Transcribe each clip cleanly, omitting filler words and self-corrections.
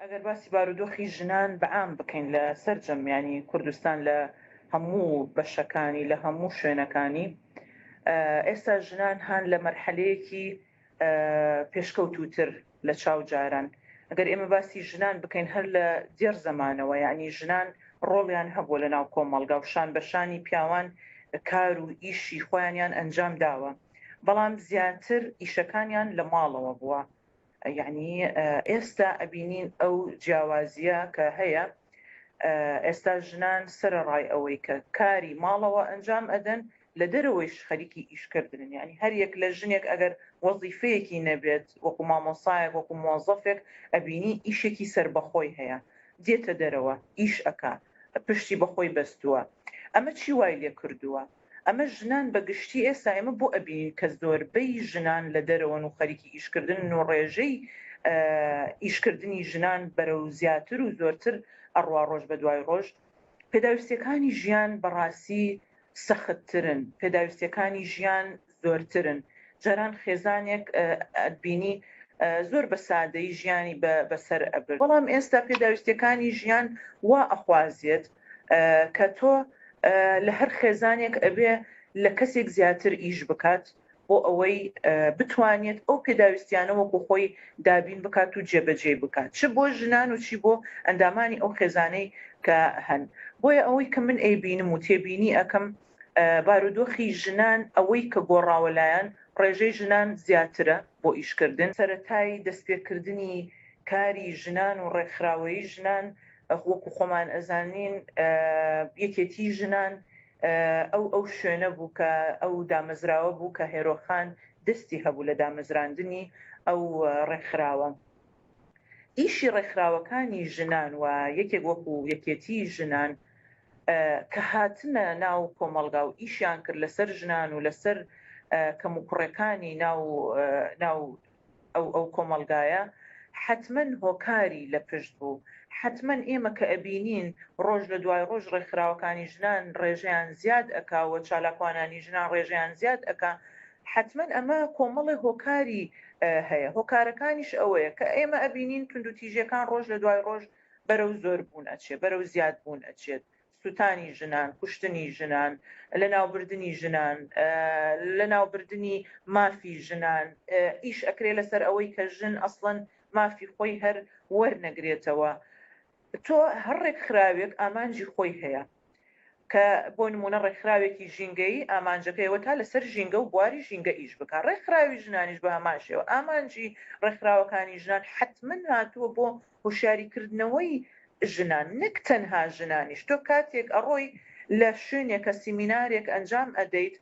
ئەگەر باسی بارودۆخی ژنان بە عام بکەین لە سەرجەم یانی کوردستان لە هەموو بەشەکانی لە هەموو شوێنەکانی ئێستا ژنان هان لە مەرحەلەیەکی پێشکەوتووتر لە چاو جاران. ئەگەر ئێمە باسی ژنان بکەین هەر لە دێڕ زەمانەوە یانی ژنان ڕۆڵیان هەبووە لە ناو کۆمەڵگا و شان بە شانی پیاوان کار و ئیشی خۆیانیان ئەنجام داوە بەڵام زیاتر ئیشەکانیان لە ماڵەوە بووە یعنی ئێستا ئەبینین ئەو جیاوازیە کە هەیە ئێستا ژنان سەرەڕای ئەوەی کە کاری ماڵەوە ئەنجام ئەدەن لە دەرەوەیش خەریکی ئیشکردنن یانی هەر یەک لە ژنێک ئەگەر وەزیفەیەکی نەبێت وەکو مامۆسایەک وەکو مۆزەفێک ئەبینی ئیشێکی سەربەخۆی هەیە دێتە دەرەوە ئیش ئەکا پشتی بەخۆی بەستووە ئەمە چی وای لێ کردووە ئەمە ژنان بە گشتی ئێستا ئێمە بۆ ئەبینین کە زۆربەی ژنان لە دەرەوەن و خەریکی ئیشکردنن و ڕێژەی ئیشکردنی ژنان بەرەو زیاتر و زۆرتر ئەڕوا ڕۆژ بە دوای ڕۆژ پێداویستیەکانی ژیان بەڕاستی سەختترن، پێداویستیەکانی ژیان زۆرترن، جاران خێزانێک ئەتبینی زۆر بە سادەیی ژیانی بەسەر ئەبرد، بەڵام ئێستا پێداویستیەکانی ژیان وا ئەخوازێت کە تۆ لە هەر خێزانێک ئەبێ لە کەسێک زیاتر ئیش بکات بۆ ئەوەی بتوانێت ئەو پێداویستیانە وەکو خۆی دابین بکات و جێبەجێی بکات چ بۆ ژنان و چی بۆ ئەندامانی ئەو خێزانەی کە هەن. بۆیە ئەوەی کە من ئەیبینم و تێبینی ئەکەم بارودۆخی ژنان ئەوەی کە گۆڕاوە لایان ڕێژەی ژنان زیاترە بۆ ئیشکردن. سەرەتای دەستپێکردنی کاری ژنان و ڕێکخراوەیی ژنان وەکو خۆمان ئەزانین یەکێتی ژنان ئەو ئەو شوێنە بوو کە ئەو دامەزراوە بوو کە هێرۆخان دەستی هەبوو لە دامەزراندنی ئەو ڕێکخراوە. ئیشی ڕێکخراوەکانی ژنان و یەکێک وەکو یەکێتیی ژنان کە هاتنە ناو کۆمەڵگا و ئیشیان کرد لەسەر ژنان و لەسەر کەموکوڕێکانی ناو ناو ئەو ئەو کۆمەڵگایە حەتمەن هۆکاری لە پشت بوو حەتمەن ئێمە کە ئەبینین ڕۆژ لە دوای ڕۆژ ڕێکخراوەکانی ژنان ڕێژەیان زیاد ئەکا و چالاکوانانی ژنان ڕێژەیان زیاد ئەکا حەتمەن ئەمە کۆمەڵێ هۆکاری هەیە هۆکارەکانیش ئەوەیە کە ئێمە ئەبینین توندوتیژیەکان ڕۆژ لە دوای ڕۆژ بەرەو زۆر بوون ئەچێ بەرەو زیاد بوون ئەچێت سوتانی ژنان، کوشتنی ژنان، لەناوبردنی ژنان، لەناوبردنی مافی ژنان، ئیش ئەکرێ لەسەر ئەوەی کە ژن ئەسڵەن مافی خۆی هەر وەرنەگرێتەوە. تۆ هەر ڕێکخراوێک ئامانجی خۆی هەیە کە بۆ نمونە ڕێکخراوێکی ژینگەیی ئامانجەکەی ئەوەتا لەسەر ژینگە و بواری ژینگە ئیش بکا، ڕێکخراوی ژنانیش بە هەمان شێوە ئامانجی ڕێکخراوەکانی ژنان حەتمەن هاتووە بۆ هۆشیاری کردنەوەی ژنان نەک تەنها ژنانیش تۆ کاتێک ئەڕۆی لە شوێنێکە سیمینارێک ئەنجام ئەدەیت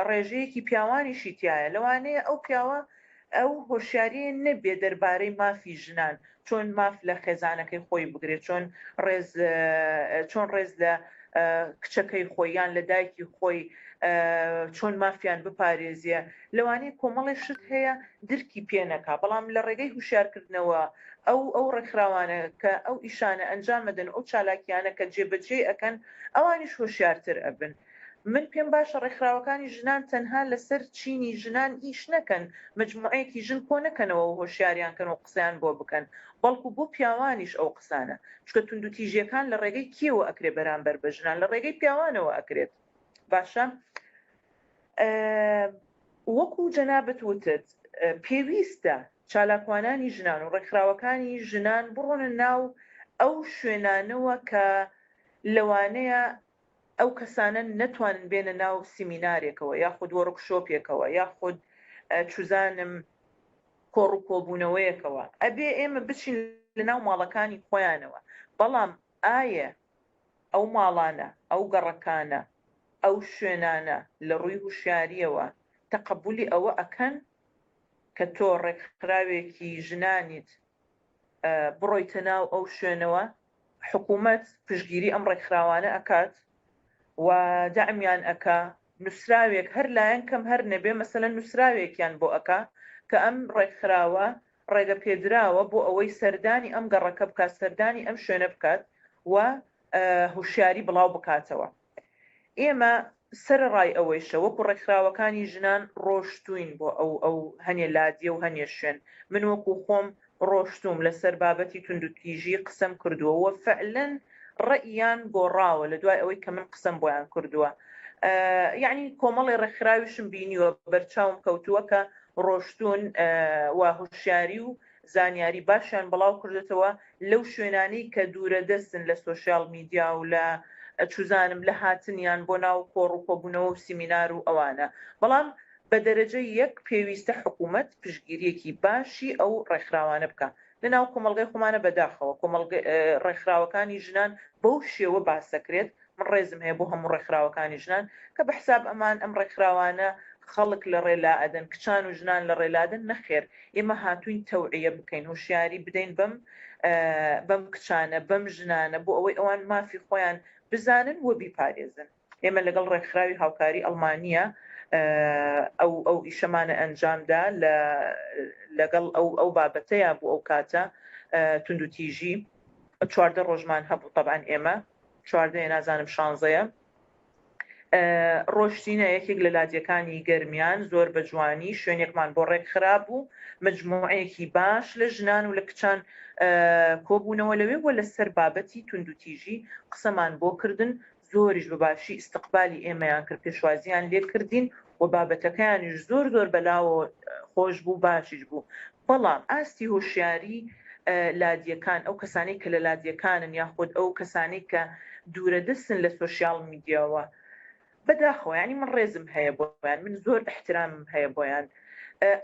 ڕێژەیەکی پیاوانیشی تایە لەوانەیە ئەو پیاوە ئەو هۆشیاریە نەبێ دەربارەی مافی ژنان چۆن ماف لە خێزانەکەی خۆی بگرێت چۆن ڕێز چۆن ڕێز لە کچەکەی خۆی یان لە دایکی خۆی چۆن مافیان بپارێزیە لەوانەیە کۆمەڵێ شت هەیە درکی پێ نەکا بەڵام لە ڕێگەی هوشیارکردنەوە ئەو ئەو ڕێکخراوانە کە ئەو ئیشانە ئەنجام ئەدەن و ئەو چالاکیانە کە جێبەجێی ئەکەن ئەوانیش هۆشیارتر ئەبن. من پێم باشە ڕێکخراوەکانی ژنان تەنها لەسەر چینی ژنان ئیش نەکەن، مەجموعەیەکی ژن کۆ نەکەنەوە و هۆشیاریان کەن و قسەیان بۆ بکەن، بەڵکو بۆ پیاوانیش ئەو قسانە. چونکە توندوتیژیەکان لە ڕێگەی کێوە ئەکرێ بەرامبەر بە ژنان؟ لە ڕێگەی پیاوانەوە ئەکرێت. باشە وەکو جەنابت وتت پێویستە چالاکوانانی ژنان و ڕێکخراوەکانی ژنان بڕۆنە ناو ئەو شوێنانەوە کە لەوانەیە ئەو کەسانە نەتوانن بێنە ناو سیمینارێکەوە یاخود وۆرکشۆپێکەوە یاخود چوزانم کۆڕ و کۆبوونەوەیەکەوە ئەبێ ئێمە بچین لە ناو ماڵەکانی خۆیانەوە بەڵام ئایە ئەو ماڵانە، ئەو گەڕەکانە، ئەو شوێنانە لە ڕووی هوشیارییەوە تەقەبولی ئەوە ئەکەن کە تۆ ڕێکخراوێکی ژنانیت بڕۆیتە ناو ئەو شوێنەوە؟ حکوومەت پشتگیری ئەم ڕێکخراوانە ئەکات و دەعمیان ئەکا، نووسراوێک هەر لایەن کەم هەر نەبێ مەسەلەن نووسراوێکیان بۆ ئەکا کە ئەم ڕێکخراوە ڕێگەپێدراوە بۆ ئەوەی سەردانی ئەم گەڕەکە بکات، سەردانی ئەم شوێنە بکات و هوشیاری بڵاو بکاتەوە. ئێمە سەرەڕای ئەوەیشە وەکو ڕێکخراوەکانی ژنان ڕۆشتووین بۆ ئەو ئەو هەنێ لادیە و هەنێ شوێن. من وەکو خۆم ڕۆشتووم لەسەر بابەتی توندوتیژی قسەم کردووە و فعلەن ڕەئیان گۆڕاوە لە دوای ئەوەی کە من قسەم بۆیان کردووە. یەعنی کۆمەڵێ ڕێکخراویشم بینیوە بەرچاوم کەوتووە کە ڕۆشتوون و هۆشیاری و زانیاری باشیان بڵاو کردۆتەوە لەو شوێنانەی کە دوورە دەستن لە سۆشیال میدیا و لە چوزانم لە هاتنیان بۆ ناو کۆڕ و کۆبوونەوە و سیمینار و ئەوانە بەڵام بە دەرەجەی یەک پێویستە حکوومەت پشتگیرییەکی باشی ئەو ڕێکخراوانە بکا لە ناو کۆمەڵگەی خۆمانە بەداخەوە کۆمەڵگە ڕێکخراوەکانی ژنان بەو شێوە باس دەکرێت من ڕێزم هەیە بۆ هەموو ڕێکخراوەکانی ژنان کە بە حساب ئەمان ئەم ڕێکخراوانە خەڵک لە ڕێ لائەدەن کچان و ژنان لە ڕێ لادەن نەخێر ئێمە هاتووین تەوعیە بکەین هۆشیاری بدەین بەم بەم کچانە بەم ژنانە بۆ ئەوەی ئەوان مافی خۆیان بزانن و بیپارێزن. ئێمە لەگەڵ ڕێکخراوی هاوکاری ئەڵمانییە ئەو ئەو ئیشەمانە ئەنجامدا لە لەگەڵ ئەو ئەو بابەتەیا بوو ئەو کاتە توندوتیژی 14 ڕۆژمان هەبوو تەبعەن ئێمە چواردەیە نازانم شانزەیە ڕۆشتینە یەکێک لە لادیەکانی گەرمیان زۆر بە جوانی شوێنێکمان بۆ ڕێک خرابوو مجموعەیەکی باش لە ژنان و لە کچان کۆبوونەوە لەوێ وە لەسەر بابەتی توندوتیژی قسەمان بۆ کردن زۆریش بە باشی ئیستقبالی ئێمەیان کرد پێشوازیان لێ کردین و بابەتەکەیانیش زۆر زۆر بەلاوە خۆش بوو باشیش بوو بەڵام ئاستی هۆشیاری لادیەکان ئەو کەسانەی کە لە لادیەکانن یاخود ئەو کەسانەی کە دوورە دەستن لە سۆشیال میدیاوە بەداخەوە یانی من ڕێزم هەیە بۆیان من زۆر ئیحترامم هەیە بۆیان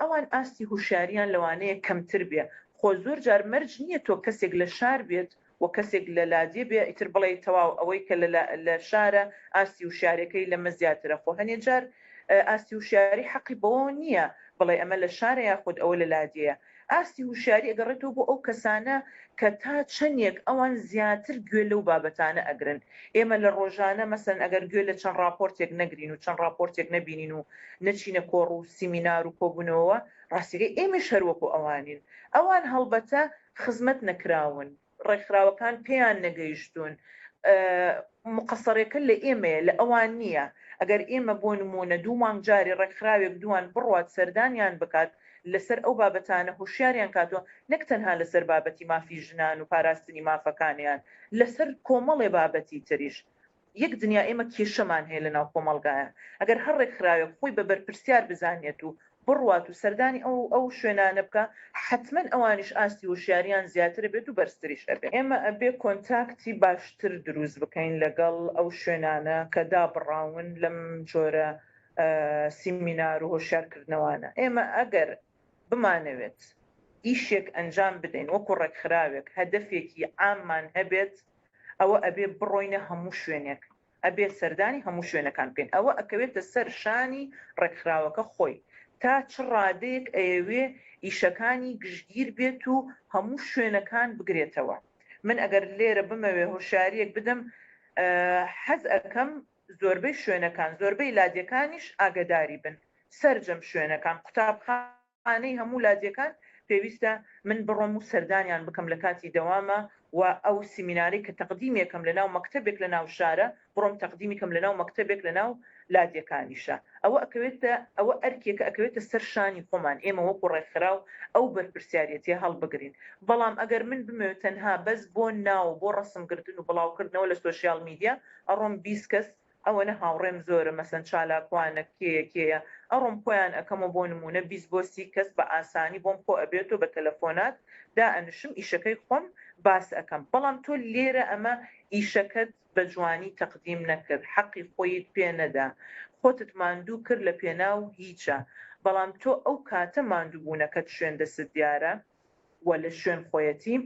ئەوان ئاستی هوشیاریان لەوانەیە کەمتر بێ خۆ زۆر جار مەرج نییە تۆ کەسێک لە شار بێت و کەسێک لە لادێ بێ ئیتر بڵێی تەواو ئەوەی کە لە شارە ئاستی وشیارەکەی لەمە زیاترە خۆ هەنێ جار ئاستی وشیاری حەقی بەوە نییە بڵێ ئەمە لە شارە یاخود ئەوە لە لادێیە ئاستی هوشیاری ئەگەڕێتەوە بۆ ئەو کەسانە کە تا چەندێک ئەوان زیاتر گوێ لەو بابەتانە ئەگرن ئێمە لە ڕۆژانە مەسەن ئەگەر گوێ لە چەند ڕاپۆرتێک نەگرین و چەند ڕاپۆرتێک نەبینین و نەچینە کۆڕ و سیمینار و کۆبوونەوە ڕاستیەکەی ئێمەش هەر وەکو ئەوانین ئەوان هەڵبەتە خزمەت نەکراون، ڕێکخراوەکان پێیان نەگەیشتوون، مقەسەرێکە لە ئێمەیە لە ئەوان نییە، ئەگەر ئێمە بۆ نموونە دوو مانگ جارێ ڕێکخراوێک دووان بڕوات سەردانیان بکات لەسەر ئەو بابەتانە هۆشیاریان کاتەوە نەک تەنها لەسەر بابەتی مافی ژنان و پاراستنی مافەکانیان لەسەر کۆمەڵێ بابەتی تریش یەک دنیا ئێمە کێشەمان هەیە لە ناو کۆمەڵگایە ئەگەر هەر ڕێکخراوێک خۆی بە بەرپرسیار بزانێت و بڕوات و سەردانی ئەو ئەو شوێنانە بکا حەتمەن ئەوانیش ئاستی هۆشیاریان زیاتر ئەبێت و بەرزتریش ئەبێت. ئێمە ئەبێ کۆنتاکتی باشتر دروست بکەین لەگەڵ ئەو شوێنانە کە دابڕاون لەم جۆرە سیمینار و هۆشیارکردنەوانە. ئێمە ئەگەر بمانەوێت ئیشێک ئەنجام بدەین وەکو ڕێکخراوێک هەدەفێکی عاممان هەبێت ئەوە ئەبێ بڕۆینە هەموو شوێنێک ئەبێ سەردانی هەموو شوێنەکان بکەین ئەوە ئەکەوێتە سەر شانی ڕێکخراوەکە خۆی تا چ ڕادەیەک ئەیەوێ ئیشەکانی گشتگیر بێت و هەموو شوێنەکان بگرێتەوە من ئەگەر لێرە بمەوێ هۆشیاریەک بدەم حەز ئەکەم زۆربەی شوێنەکان زۆربەی لادێکانیش ئاگەداری بن سەرجەم شوێنەکان قوتابخانەی هەموو لادێکان پێویستە من بڕۆم و سەردانیان بکەم لە کاتی دەوامە و ئەو سیمینارەی کە تەقدیمیەکەم لە ناو مەکتەبێک لە ناو شارە بڕۆم تەقدیمی کەم لە ناو مەکتەبێک لە ناو لادێکانیشە ئەوە ئەکەوێتە ئەوە ئەرکێکە ئەکەوێتە سەر شانی خۆمان ئێمە وەکو ڕێکخراو ئەو بەرپرسیارێتیە هەڵبگرین بەڵام ئەگەر من بمەوێت تەنها بەس بۆ ناو بۆ ڕەسم گرتن و بڵاوکردنەوە لە سۆشیال میدیا ئەڕۆم 20 کەس ئەوەنە هاوڕێم زۆرە مەسەن چالاکوانە کێیە کێیە ئەڕۆم کۆیان ئەکەمەوە بۆ نموونە 20 بۆ 30 کەس بە ئاسانی بۆم کۆ ئەبێتەوە بە تەلەفۆنات دائەنشم ئیشەکەی خۆم باس ئەکەم بەڵام تۆ لێرە ئەمە ئیشەکەت بە جوانی تەقدیم نەکرد حەقی خۆیت پێ نەدا خۆتت ماندوو کرد لە پێناو هیچا بەڵام تۆ ئەو کاتە ماندووبوونەکەت شوێن دەستت دیارە و لە شوێن خۆیەتی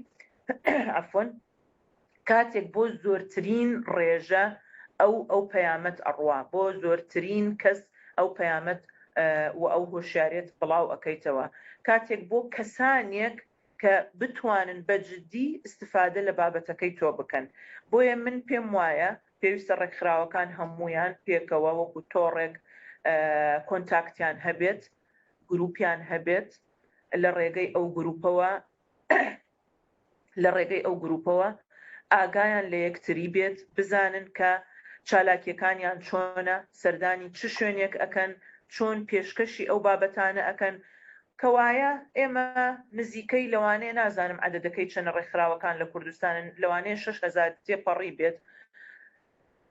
عەفوەن کاتێک بۆ زۆرترین ڕێژە ئەو ئەو پەیامەت ئەڕوا بۆ زۆرترین کەس ئەو پەیامەت و ئەو هۆشیاریەت بڵاو ئەکەیتەوە کاتێک بۆ کەسانێک کە بتوانن بە جدی ئیستفادە لە بابەتەکەی تۆ بکەن بۆیە من پێم وایە پێویستە ڕێکخراوەکان هەموویان پێکەوە وەکو تۆڕێک کۆنتاکتیان هەبێت گروپیان هەبێت لە ڕێگەی ئەو گروپەوە لە ڕێگەی ئەو گروپەوە ئاگایان لە یەکتری بێت، بزانن کە چالاکیەکانیان چۆنە، سەردانی چ شوێنێک ئەکەن، چۆن پێشکەشی ئەو بابەتانە ئەکەن. کەوایە ئێمە نزیکەی لەوانەیە نازانم عەدەدەکەی چەنە ڕێکخراوەکان لە کوردستانن لەوانەیە 6000 تێپەڕی بێت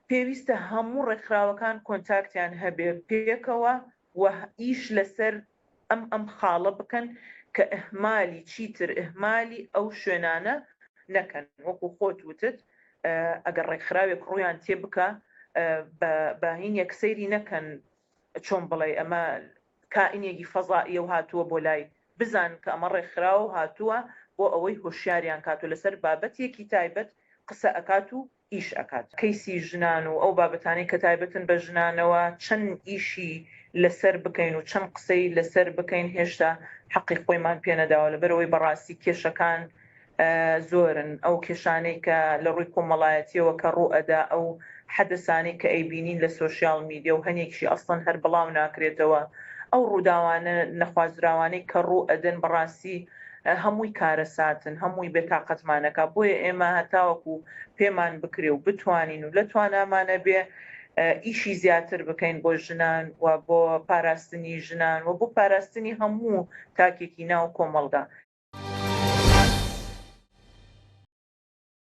پێویستە هەموو ڕێکخراوەکان کۆنتاکتیان هەبێ پێکەوە و ئیش لەسەر ئەم ئەم خاڵە بکەن کە ئهمالی چیتر ئهمالی ئەو شوێنانە نەکەن وەکو خۆت وتت ئەگەر ڕێکخراوێک ڕوویان تێ بکا بە هینێک سەیری نەکەن چۆن بڵێ ئەمە کائینێکی فەزائیە و هاتووە بۆ لای بزانن کە ئەمە ڕێکخراوە و هاتووە بۆ ئەوەی هۆشیاریان کات و لەسەر بابەتێکی تایبەت قسە ئەکات و ئیش ئەکات. کەیسی ژنان و ئەو بابەتانەی کە تایبەتن بە ژنانەوە چەند ئیشی لەسەر بکەین و چەند قسەی لەسەر بکەین هێشتا حەقی خۆیمان پێ نەداوە لەبەرئەوەی بەڕاستی کێشەکان زۆرن ئەو کێشانەی کە لە ڕووی کۆمەڵایەتیەوە کە ڕوو ئەدا ئەو حەدەسانەی کە ئەیبینین لە سۆشیال میدیا و هەنێکشی ئەسڵەن هەر بڵاو ناکرێتەوە ئەو ڕووداوانە نەخوازراوانەی کە ڕوو ئەدەن بەڕاستی هەمووی کارەساتن هەمووی بێتاقەتمان ئەکا بۆیە ئێمە هەتاوەکو پێمان بکرێ و بتوانین و لە توانامانە بێ ئیشی زیاتر بکەین بۆ ژنان و بۆ پاراستنی ژنان و بۆ پاراستنی هەموو تاکێکی ناو کۆمەڵگا.